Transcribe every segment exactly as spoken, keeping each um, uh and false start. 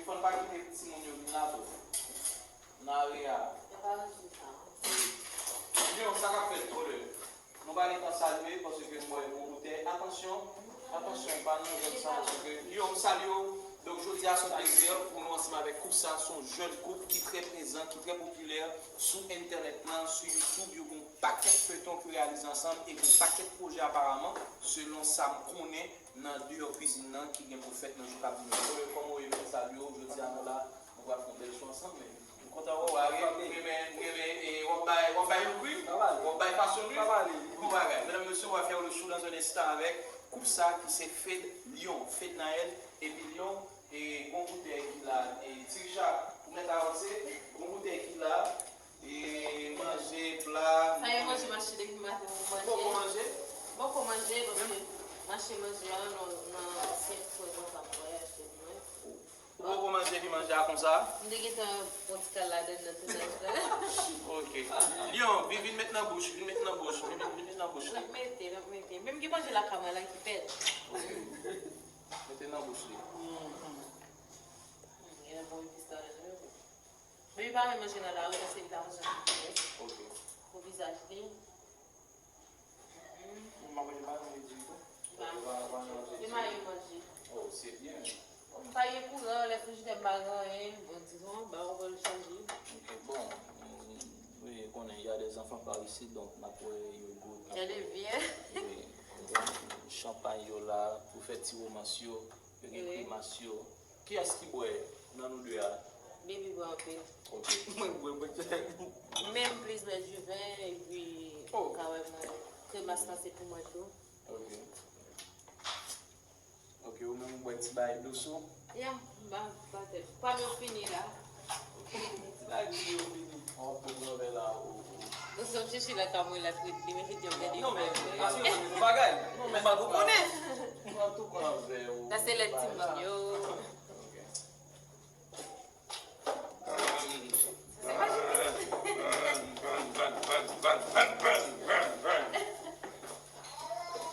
Fò n pa kite timoun yo vin la tou. Nan area. Yo pa rann nou sa. Yo, sa k ap fèt, brother? Nou pa gen tan salye paske m wè gon boutèy. Atansyon, atansyon, pa nan zòn sa paske yo, m salye w. Donk, jodi a, se yon plezi pou nou ansanm avèk koup sa, se yon jèn koup ki trè prezan, ki trè popilè sou entènèt lan, sou YouTube. Yo gon pakèt feyton ki yo reyalize ansanm e gon pakèt pwojè aparaman, selon sa m konnen nan deyò kwizin nan ki gen pou fèt nan jou k ap vini yo. Brother, kòman w ye? M salye w. Jodi a, nou la, nou pral fè yon bèl show ansanm, men m kontan wè w, Harry. M renmen, m renmen, e w ap bay, w ap bay look, wi. W ap bay fason, wi. Bon bagay. Medam, mesye, on va faire le show dans un instant avec koup sa ki se Fed Lion, Fed Naël, epi Lion, e gon boutèy ki la, e Ti Richard, pou mèt avanse, gon boutèy ki la, e manje, pla. Sa yo manje mache depi maten pou manje. Poko manje? Poko manje, paske mache manje an nan, nan ansyen fwè mwen pa kwè, se mwen. Ou poko manje epi manje a konsa? M te gentan pran ti kal ladann nan tou sa. Ok. Lion, vin, vin met nan bouch, vin met nan bouch, vin, vin met nan bouch. L ap mete, l ap mete. Menm gen manje lakay mwen la ki pèt. Ok. Mete nan bouch li. Gen bon epis ladann wi. Men li pa renmen manje nan lari, paske li pa manje nan kiyès. Ok. Pou vizaj li. Ou pa manje mayi ditou? Li pa manje. Li mayi manje. Oh, c'est bien. M pa gen kouran, lè frijidè m pa gen anyen, bon, dizon, ba ou pral chaje. Ok, bon, mm, wi, konnen, y a des enfants par ici, donk n ap wè yogourt, n ap wè, wi, donk, chanpay yo la, pou fè ti romans yo, yo gen grimas yo. Kiyès ki bwè nan nou de a? Baby bwè anpil. Ok. Mwen bwè, mwen. Men m plis bwè diven, epi ou ka wè mwen, kremas lan se pou mwen tou. Ok. Ok, ou menm ou bwè ti bagay dous ou? Ya, m ba, ba tèt. Pa m yo fini la. Ti bagay dous yo fini. Ou ap tou pran vè la, ou, ou. Donk, sa m chèche la, ka mwen la, pou li mete yon gade. Non, men, aske yon bagay. Non, men, m pa konnen. Ou ap tou pran vè ou. Sa se lèt timoun yo. Ok.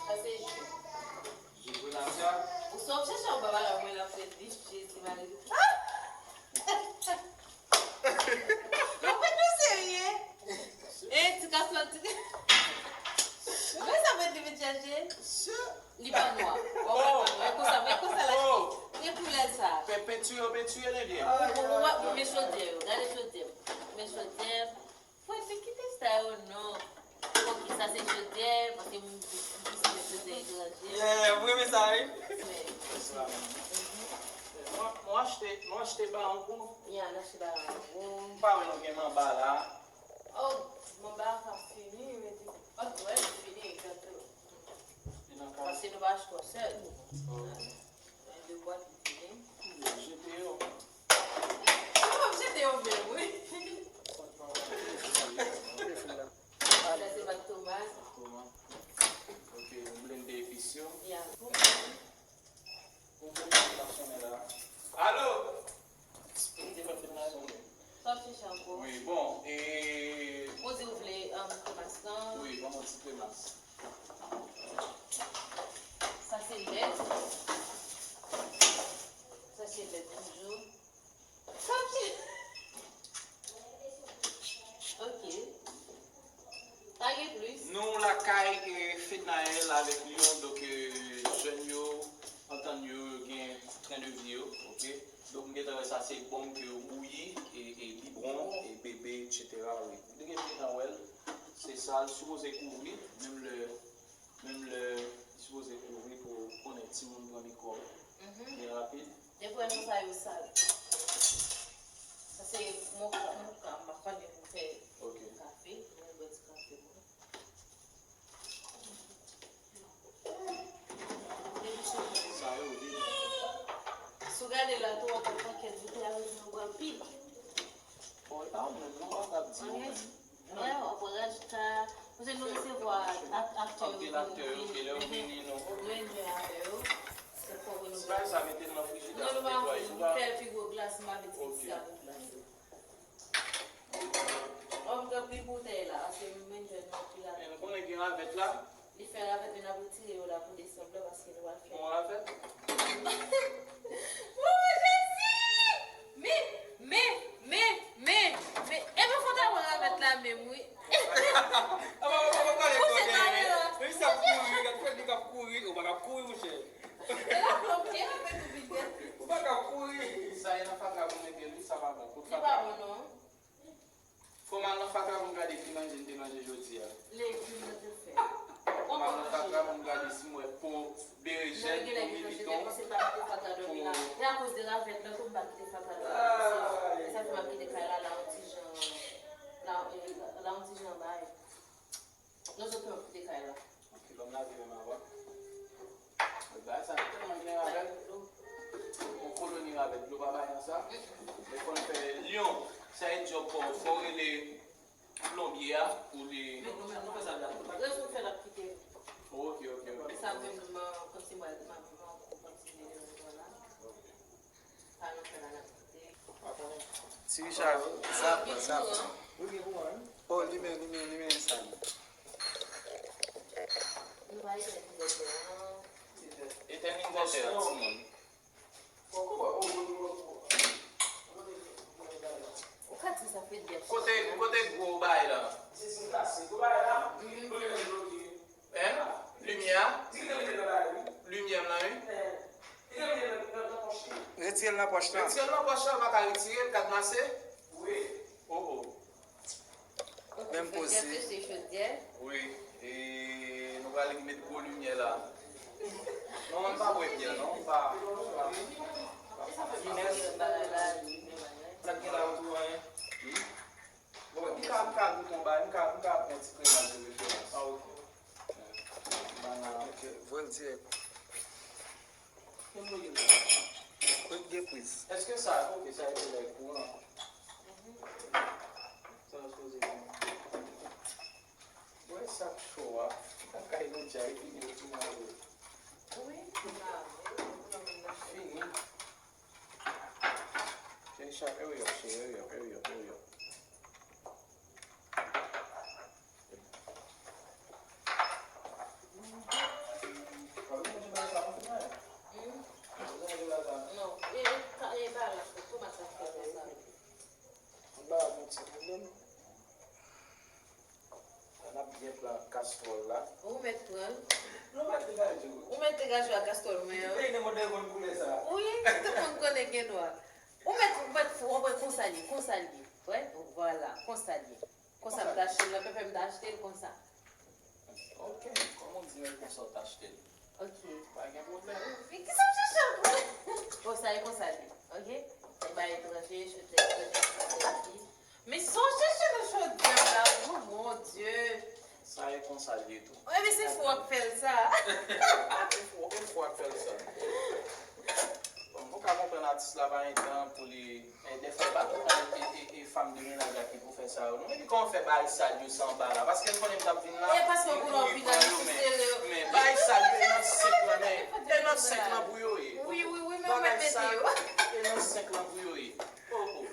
Sa se ji. Ji grenadya. Ou sot chèche yon bagay la, mwen la fè di Jezi mari. Ou fè nou serye? E, ti kaswòl, ti. Mwen sa mwen te vin chache. Li pa nwa. Wè, wè, wè, konsa, wè, konsa la. Gen koulè sa. Pe-, pentire, pentire, li byen. Ou, ou, ou, ou, men chodyè yo. Gade chodyè. Men chodyè. Fò te kite sa yo, non. Ok, sa se chodyè, paske m, m, m, se chodyè etranje. Yeah, mwen renmen sa, wi. Men. Mwen, mwen achte, mwen achte bawon pou nou. Ya, n achte bawon pou nou. M pa wè nou gen manba la. Oh, manba a ka fini, men di, oh, wè, li fini, gade. Paske nou pa achte yon sèl. Oh. Gen de bwat li fini. Jete yo. Yo, m jete yo menm, wi. Sa se bat tomat. Tomat. Ok, nou blende epis yo. Ya. Pou mwen, sa sonnen la. Alo! Sa ap chèche ankò. Wi, bon, e. Ou di ou vle, um, kremas lan. Wi, ban mwen ti kremas. Sa se lèt. Sa se lèt toujou. Sa ap chèche. Ok. Pa gen plis. Nou lakay, e, Fednaelle avèk Lion, donk, e, jèn yo, antann yo, yo gen tren de vi yo, ok? Donk, m gentan wè sa se bonm ke yo bouyi, e, e, bibwon, e, bebe, et cetera, wi. M te gentan wè l, se sa, l sipoze kouvri, menm lè, menm lè, li sipoze kouvri pou konnen timoun pran mikwòb byen rapid. Depi w wè nou sa yo sal. Sa se moka, moka, m pa konnen pou fè kafe, mwen bwè ti kafe mwen. Sa yo vin. Si w gade la tou, w ap wè pakèt boutèy avèk nou bwè anpil. Bon, e pa ou menm, non, w ap di ou menm. Wè, w ap wè Rajka, paske nou resevwa ak-, aktè yo vini. Anpil aktè yo vini, lè yo vini, nou. Nou enjoy avè yo. Se fò pou nou. Ti bagay sa, mete l nan frijidè, nou pa netwaye, nou pa fè l pi gwo glas, m pa vle ti sa pou glas. Òm gen pi boutèy la, paske m enjoy nou anpil avè. Men nou konnen gen ravèt la. Li fè ravèt, men n ap retire yo la pou desanm la, paske nou pral fè. Bon ravèt. Oh, Jezi! manje jodi a. Legim nan te fè. Ou pa manje. Fatra, m gade si m wè po berejèn, po militon, po. E akoz de ravèt lan tou m pa kite fatra dòmi. Se sa fè m ap kite kay la, la yon ti jan, la, la yon ti jan bay. Non, sot tou m ap kite kay la. Ok, lòm la vin menm avan. Bagay sa tèlman gen ravèt. Yon koloni ravèt, dlo pa bay nan sa. Men fò n fè lyon. Sa e djòb pa w. Fò w rele plonbye a pou li. Men nou, nou fè sa la. Rezon fè l ap kite. Ok, ok, ok. Sa menm, m, kòmsi m al, m ap, m ap kontinye nan zòn la. Ok. Pa nan fè la, l ap kite. Ti Richard, sa pran, sa pran. Wi, gen kouran, wi. Oh, limen, limen, limen sa. Nou pa etèn vizitè an. Etèn vizitè an, timoun. Ou ka di sa fè dèf. Kote, kote gwo bagay la? Hein? Limyè a? Limyè m nan, wi. Retire l nan pòch lan. Retire l nan pòch lan, ou pa ka retire l, kadmase? Oh, oh. Menm koze. Wi, e nou pral met gwo limyè la. Non, m pa bwè byè, non, m pa. Sa k gen la, ou tou, anyen? Bon, m ka, m ka goute yon bagay, m ka, m ka pran ti kremaj de referans. Ah, ok. Banana. Ok, voye l dirèk. Kot gen priz? Èske sa, ok, sa rete lè kouran? Sa yo sipoze gen. Wè sa k cho a. Sa kay nou djay fini yo tou manje. Wi, la, fini. Cheri, hurry up, cheri, hurry up, hurry up, hurry up. Non, e, e, e, ba la, tomat sa fè konsa. Ba, bon, ti pwoblèm. N ap byen pran kastwòl la. Ou mèt pran l. Nou mèt degaje wi. Ou mèt degaje ak kastwòl mwen an. Peyi nan mòd la konn koulè sa. Wi, tout moun konnen gen nwa. Ou mèt, ou mèt fou, ou mèt konsa l ye, konsa l ye. Wè, vwala, konsa l ye. Konsa m tache l nan, pepe m t achte l konsa. Ok, kòman w di mwen konsa w t achte l? Ok. Pa gen pwoblèm. Men kisa w chèche ankò? Bon, sa e konsa l ye, ok? Ou bay etranje, chèche etranje, epi. Men sa w chèche nan chodyè m la, oh mon Dieu! Sa e konsa l ye tou. Ebyen se fou w ap fè l sa. E fou, e fou w ap fè l sa. Bon, mwen ka konprann atis la pa gen tan pou li, men dèfwa e pa tout e, e, e, e fanm de mennaj la ki pou fè sa yo non. Epi kòman fè bagay sal yo se anba la? Paske m konnen m t ap vin la. E paske w konnen w vin la, nou sere. Men bagay sal yo e nan senk lan, men e nan senk lan pou yo ye. Wi, wi, wi, men ou mèt mete yo. E nan senk lan pou yo ye. Oh, oh.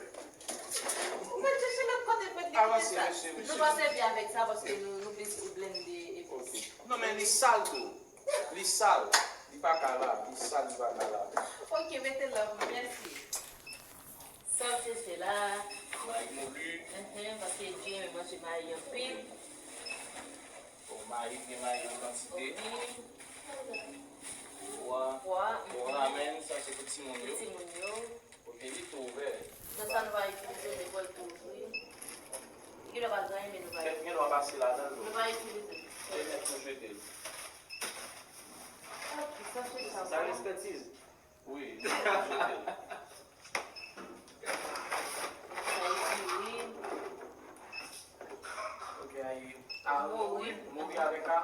Ou mèt chèche lòt kote pou li kite sa. Avanse, mesye, mesye. Nou pa sèvi avèk sa paske nou, nou plis pou blende epi. Ok. Non, men li sal tou. Li sal. Li pa ka la. Li sal, li pa ka la. Ok, mete love, mèsi. Sa w chèche la? Mayi moli. Enhen, paske Dye renmen manje mayi anpil. Bon, mayi, gen mayi an kantite. Wi. Pwa. Pwa, pwa, mhm. Ramen, sa se pou timoun yo. Pou timoun yo. Ok, li tou ouvè. Nan sa nou va itilize, nou pral tou ouvri. Li gen dwa pa gen anyen, men nou va itilize. Gen dwa pase ladan l tou. Nou va itilize. Se nèt nou jete l. Ok, sa se sa. Sa gen espètiz? Wi, nou jete l. Sa e diri. Ok, ayi. Mori. Mori avèk a.